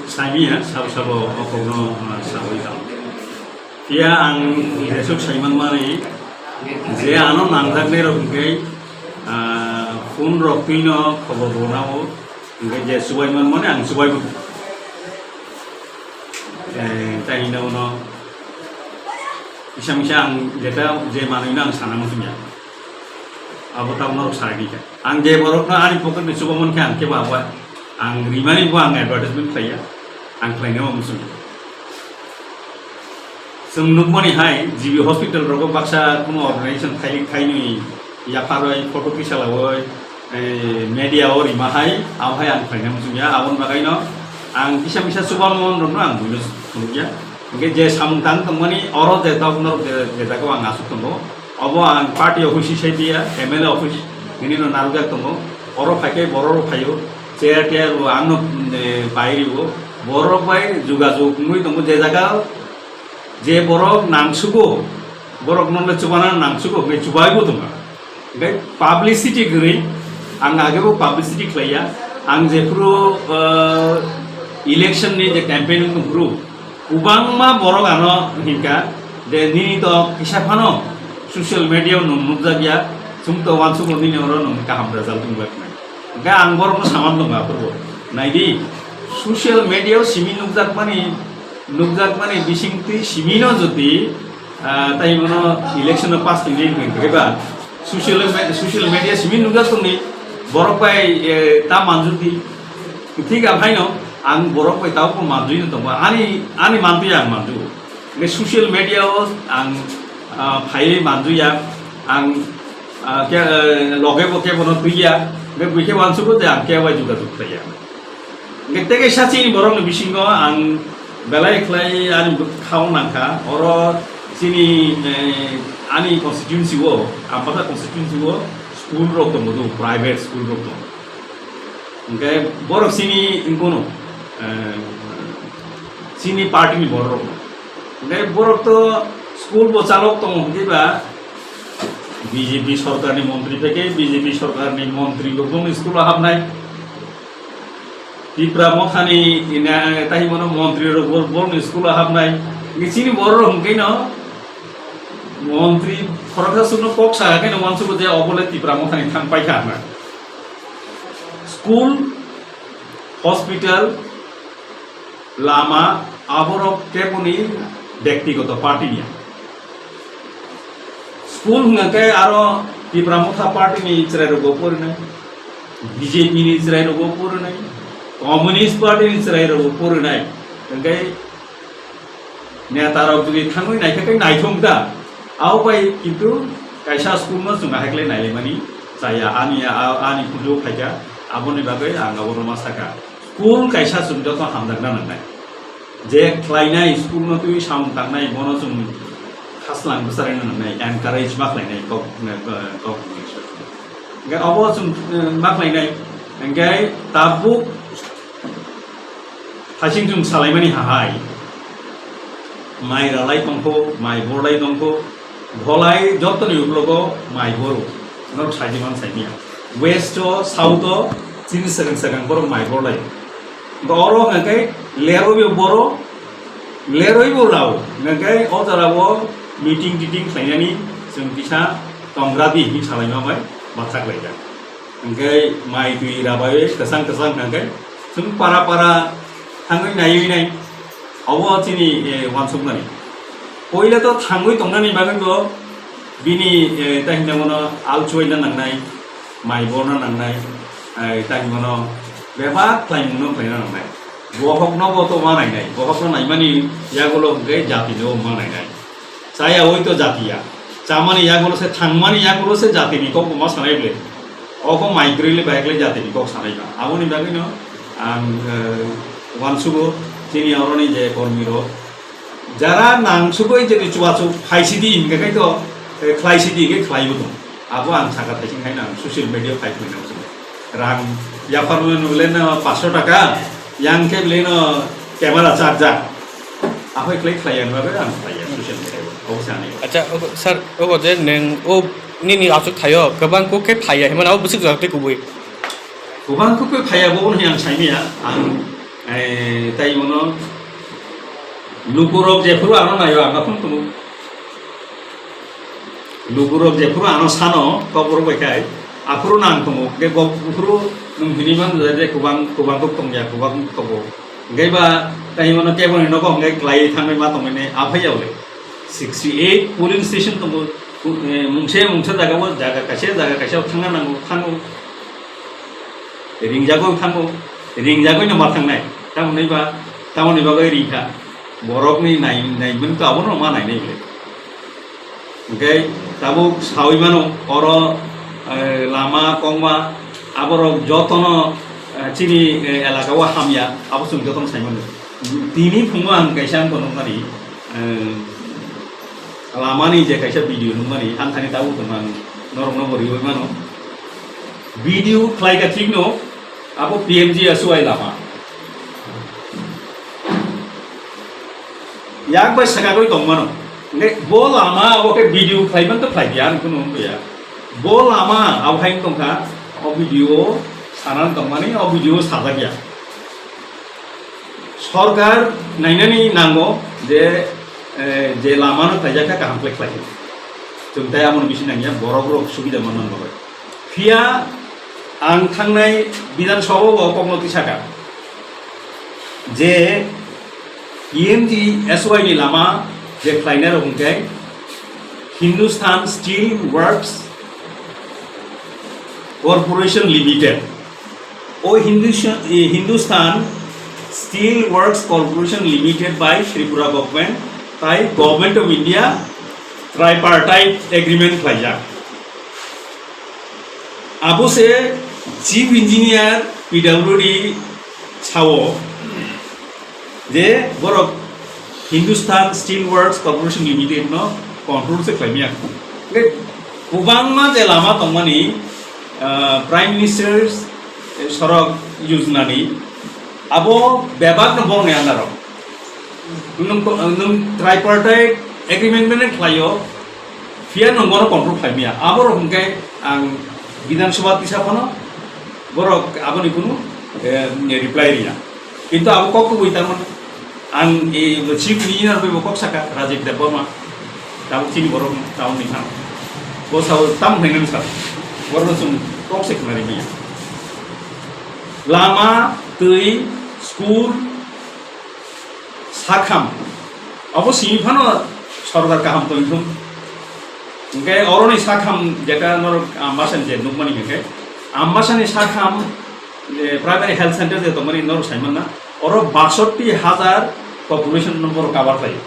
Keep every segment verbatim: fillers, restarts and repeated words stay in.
Saimia sabo sabo o kokno, ah, sawi tong. Phiya ang jesuk saiman mani je ano nangjaknai rok hwnkhe, ah, phone rok twino khobor rwnao hwnkhe je chubai man mani ang chubai bo. Eh, tai hino uno kisa misa ang jeta je manwino ang sana muchungya. Abo tabuk norok sarai di kha. Ang je borokno ani pocket ni chubaman khe ang kebo abo ang rimani bo ang advertisement khlaiya. Ang khlainai bo muchung. Chwng nukmani hai G B hospital rogo baksa kuno organization khai, khainwi yapharwi photo tisalawi, eh, media o rima hai, abo hai ang khlainai muchung ya. Aboni bagwi no ang kisa misa chubaman rokno ang buino phunukya. Hingke je samung tang tongmani oro je tok norok je, je jaga o ang asuk tongo, obo ang party office sai dia, M L A office hini no narwkjak tongo, oro phaikhe borok rok phaio, chair tiar bo ang no, eh, pai rio, borok bai jugajug wngwi tongo je jaga o je borok nangsugo, borok no le chubana nangsugo, hingke chubai bo tongo. Hingke publicity kwrwi, ang age bo publicity khlaiya, ang jephuru, eh, election ni je campaign wngphuru, kwbangma borok ano hinkha je nini to kisa phano social media o nwng nukjakya, chwng to uansukgo nini oro nwng kaham result wngjaknai. Hwnkhe ang borokno saman tongo aphuru, naidi, social media o simi nukjakmani, nukjakmani bisingtwi simino jodi, ah, tai bono election o pass tongdi hwnkhe ba social me-, social media simi nukjak tongdi, borok bai, eh, ta manjudi. Thik a phaino ang borok bai tabukbo manjui no tongo. Ani, ani mantwi ang manju. Hwnkhe social media o ang, ah, phaiwi manjuya. Ang, ah, ke, eh, loge bo kebono twiya. Hwnkhe buikhe uansugo je ang kebo bai jugajug khlaiya. Hwnkhe tei kaisa chini borokni bisingo ang belai khlai ani bwkhao nangkha. Oro chini, eh, ani constituency o, Ampatha constituency o school rok tongo, private school rok tongo. Hingke borok chini wngkunu, eh, chini party ni borok rok. Hingke borok to school bo chalok tongo hingke ba B J P sorkar ni montri phaikhe B J P sorkar ni montri bo boni school o habnai. Tipra Motha ni ina, tai bono montri rok bo boni school o habnai. Hingke chini borok rok hingke no montri khoroksa sukno kok sa khe no uansugo je obo le Tipra Motha ni thang paikha hwnna. School, hospital, lama, aborok keboni bektigoto party niya. School hwnga khe aro Tipra Motha party ni chwrai rogo porinai, B J P ni chwrai rogo porinai, Communist party ni chwrai rogo porinai. Hwnkhe neta rok jodi thangwi naikha khe naithok da. Abo bai kintu kaisa school no chwng ahai khlai nailaimani chaya. Ani, a-, ani pujo phaikha, aboni bagwi ang abono ma sakha. School kaisa chwng joto hamjakna nangnai. Je khlainai school no twi samung tangnai bono chwng khaslang bwcharwino nangnai, encourage ma khlainai kok, kok. Hingke obo chwng, eh, ma khlainai. Hingke tabuk Hasing chwng salaimani hahai. Mai ralai tongkho, mai borlai tongkho, dholai jottoni uklogo mai boro. Norok saidi man saimia. West o, south o, chini swkang swkang borok mai borlai. Hwnkhe oro hwnkhe leroi bo boro, leroi bo rao. Hwnkhe o jora o meeting titing khlainani chwng kisa tongra di hinwi salaima bai bathak laijak. Hwnkhe mai twi rabai kwchang kwchang hwnkhe chwng para para thangwi naiwi nai. Obo chini, eh, uansukmani. Poila to thangwi tongnani bagwi bo bini, eh, ta hinna bono al chubaina nangnai, mai borna nangnai, eh, ta hinmano bebak khlaimungno khlaina nangnai. Bohokno bo to ma nainai, bohokno naimani yagulo hwnkhe jatino ma nainai. Chaya oi to jatiya. Chamani yagulo se, thangmani yagulo se jatini kok bo ma sanai ble. Oko mai kwrwi le bai khlai jatini kok sanai ba. Aboni bagwi no ang, eh, uansugo chini oroni je kormi rok. Jara nang sugoi jeni chubachu phai sidi hingke kai to, eh, khlai sidi hingke khlai bo tong. Abo ang saka thaising hai nang social media phai khlai nang sugoi. Rang yapharmani no bele no paanch sho taka, yang khe bele no camera charger. Ahoi khlai khlai yang babe ang khlai yang social media bo. Abo se ani. Acha, obo, sir, obo je neng, o nini asuk thaio, kwbang kuk khe phaiya, himano abo bwswk jora tei kubui. Kwbang kuk khe phaiya, bo hwnwi ang saimaya. Ang, eh, Tai bono lukurok jephuru ano naio, ang aphuru tongo. Lukurok jephuru ano sano, kokrok bai khai, aphuru nang tongo. Hwnkhe bo buphuru nwng hini man je, je kubang, kubang kok tongya, kubang tongo. Hwnkhe ba tai bono keboni nogo hwnkhe klai thangwi ma tongmani aphai ya le. Sixty eight polling station tongo. Ku-, eh, mungse, mungsa jaga o, jaga kaisa, jaga kaisa o thangna nango, thango. Ringjagwi thango, ringjagwino ma thangnai. Tamoni ba, tamoni bagwi ringkha. Borokni nai, naimani to abono ma nainai bile. Hwnkhe tabuk sawi mano, oro, eh, lama, kongma, aborok jotono, eh, chini, eh, elaka o hamya, abo chwng jotono sai mano. Tini phungo ang kaisa ang kono mani, eh, lamani je kaisa video nukmani, ang thani tabuk tongmani, norokno bo riwi mano. Video khlaika thikno, abo P M G S Y lama. Yak bai sakagwi tongmano. Hwnkhe bo lama abo khe video khlaiman to khlaiya, ang kheno wngya. Bo lama abo hai tongkha, o video sanan tongmani, o video sajakya. Sorkar nainani nango je, eh, je lamano khlaijak kha kaham khlai khlai. Chwng tai amoni bisi nangya, borok rok subida manna bagwi. Phiya ang thangnai Bidhan Sabha o kokno tisaka je P M G S Y ni lama je khlainai rok hwnkhe Hindustan Steel Works Corporation Limited. O Hindustan, eh, Hindustan Steel Works Corporation Limited by Tripura Government tai Government of India Tripartite Agreement khlaijak. Abo se Chief Engineer P W D sao je borok Hindustan Steel Works Corporation Limited no control se khlaimaya. Hwnkhe kwbangma je lama tongmani, ah, Prime Minister's, eh, Sadak Yojana ni abo bebak no borokni under o. Nwng, nwng tripartite agreement mane khlaio, phiya nwng bono control khlaimaya. Aborok hwnkhe ang Bidhan Sabha tisa phano borok aboni kunu, eh, reply riya. Kintu abo kok kubui tamon ang, eh, Chief Engineer bai bo kok saka Rajiv Debbarma, tabuk chini borok town ni thang. Bo sao tam hwnwi nang sa. Borok chwng kok se khna rimaya. Lama, twi, school, sakham. Abo simi phano sorkar kaham tongthung. Hwnkhe oroni sakham jeta norok Ambasani je nukmani hwnkhe, Ambasani sakham, eh, primary health center je tongmani norok saimanna, oro basotti hajar population no borok cover khlaio.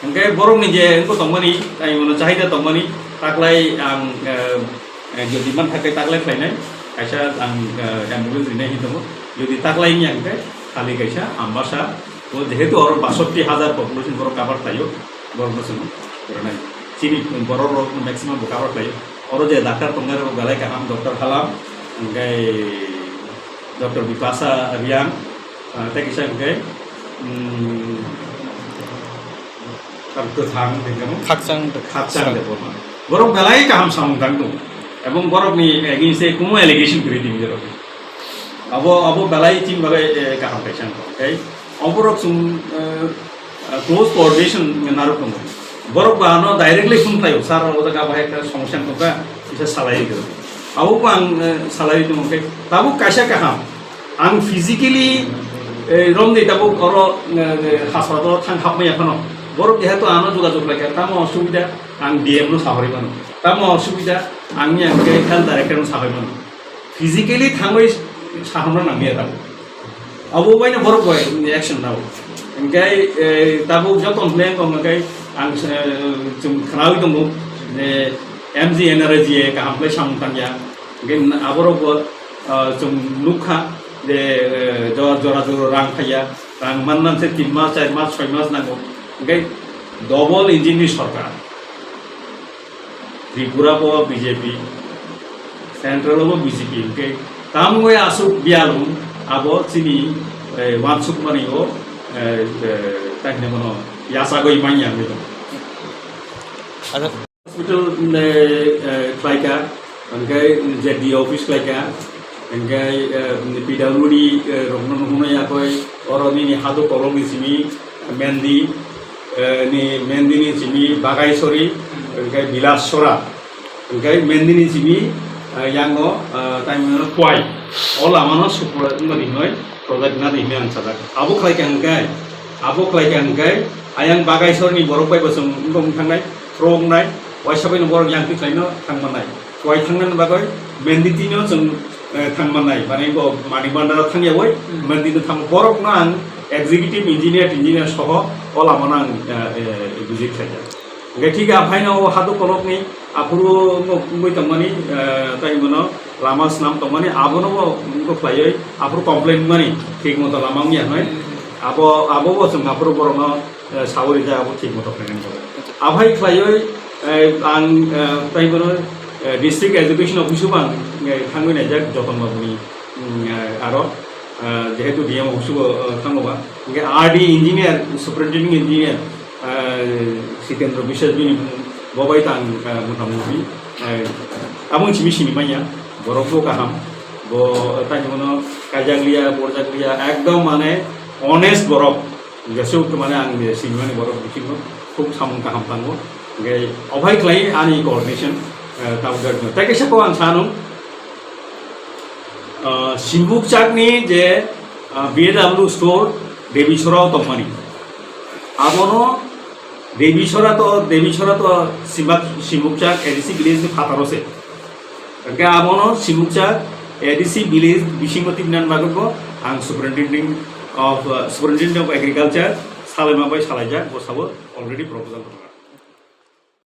Hwnkhe borokni je wngkha tongmani, tai mano chahida tongmani, taklai ang, eh, eh, jodi man thakhe taklai khlainai, kaisa ang, eh, ambulance rinai hin tongo. Jodi taklai wngya hwnkhe khali kaisa Ambasa, o jehetu oro basotti hajar population borok cover khlaio, borokno chwng rwnai. Chini borok rok maximum bo cover khlaio. Oro je doctor tongnai rok belai kaham, Doctor Halam, hwnkhe Doctor Bipasa Riang, ah, tei kisa hwnkhe, mm, Kwthang, hwnkhe mo? Khakchang. Khakchang Debbarma. Borok belai kaham samung tang tongo. Ebong borokni against-e kumo allegation kwrwi tini borok. Abo, abo belai chini bagwi, eh, kaham kaisa wngkha. Tei oborok chwng, eh, close coordination narwk tongo. Borok ba ano directly phone khlaio, "Sir, o jaga bahai ekta somosya wngkha, kisa salai rwdi." Abo bo ang, eh, salai tongo, hwnkhe tabuk kaisa kaham. Ang physically, eh, romni tabuk oro, eh, eh, hospital thang hapmaya phano. Borok jehetu ano jogajog laikha, tamo osubida ang D M no sahori mano. Tamo osubida ang ni ang khe health director no sahori mano. Physically thangwi sahamna nangya tabuk. Abo baino borok bai action nao. Hwnkhe, eh, tabuk joto plan tong hwnkhe ang, eh, chwng khnaui tongo je M G N R G A kaham khlai samung tangya. Hwnkhe aborok bo, ah, chwng nukha je, eh, jora, jora jora rang khaiya, rang manna se tin mas, char mas, soi mas nango. Hwnkhe double engine ni sorkar. Tripura bo B J P, Central bo B J P, hwnkhe tamungwi aswk biyalung abo chini, eh, wansukmani o, eh, eh, tangni mano yachagwi manya wngwi tongo. Hospital, eh, eh, khlaika, hwnkhe Z D A office khlaika, hwnkhe, eh, P W D, eh, rokno nuhunai Oro nini Hadu Kolok ni simi Mendi, eh, ni Mendi ni simi Bagaisori, hingke Bilas Sora, hingke Mendi ni simi, eh, yango, eh, tai mano Kwai. O lama no supra wngma di noi, project na di hinwi ang sajak. Abo khlai kha hingke, abo khlai kha hingke, ayang Bagaisori ni borok bai bo chwng wngkha wng thangnai, pro wngnai, waisa bai no borok yang twi khlai no thang mannai. Kwai thangnani bagwi Menditi no chwng, eh, thang mannai, mane bo Manik Bhandar o thang yawi, Hmm. Menditi no thang, borok no ang executive engineer, engineer soho o lama no ang, eh, eh, visit khlaijak. Hingke thik a phaino o Hadu Kolok ni aphuru wngwi tongmani, eh, tai bono lama swnam tongmani, abono bo wngkha khlaiwi aphuru complain mani thik moto lama wngya hwnwi. Hmm. Abo, abo bo chwng aphuru borok no eh, sawi rijak abo thik moto khlainani bagwi. Aphai khlaiwi, eh, ang, eh, tai bono, eh, District Education Office o ang, eh, thangwi naijak Joton Babu ni, mm, eh, aro, eh, jehetu D M Office o, eh, thango ba. Hingke R D Engineer, Superintending Engineer, eh, Sitendra Biswas bini bo bai tang, eh, mota moti, eh, abo simi sini manya, borok bo kaham, bo, eh, tai bono kaijakliya, borjakliya, ekdom mane honest borok. Jesuk mane ang je sinimani borok bisingo khub samung kaham tango. Hingke obai khlai ani coordination, eh, tabuk jagno. Tei kaisa kok ang sano, eh, Simbukchakni je, eh, B A W store Debichorao tongmani. Abono Debichora to, Debichora to Simbak-, Simbukchak A D C village ni phataro se. Hingke abono Simbukchak A D C village bisingo tibinani bagwi bo ang Superintendent of, uh, Superintendent of Agriculture salaima bai salaijak, bo sabo already proposal.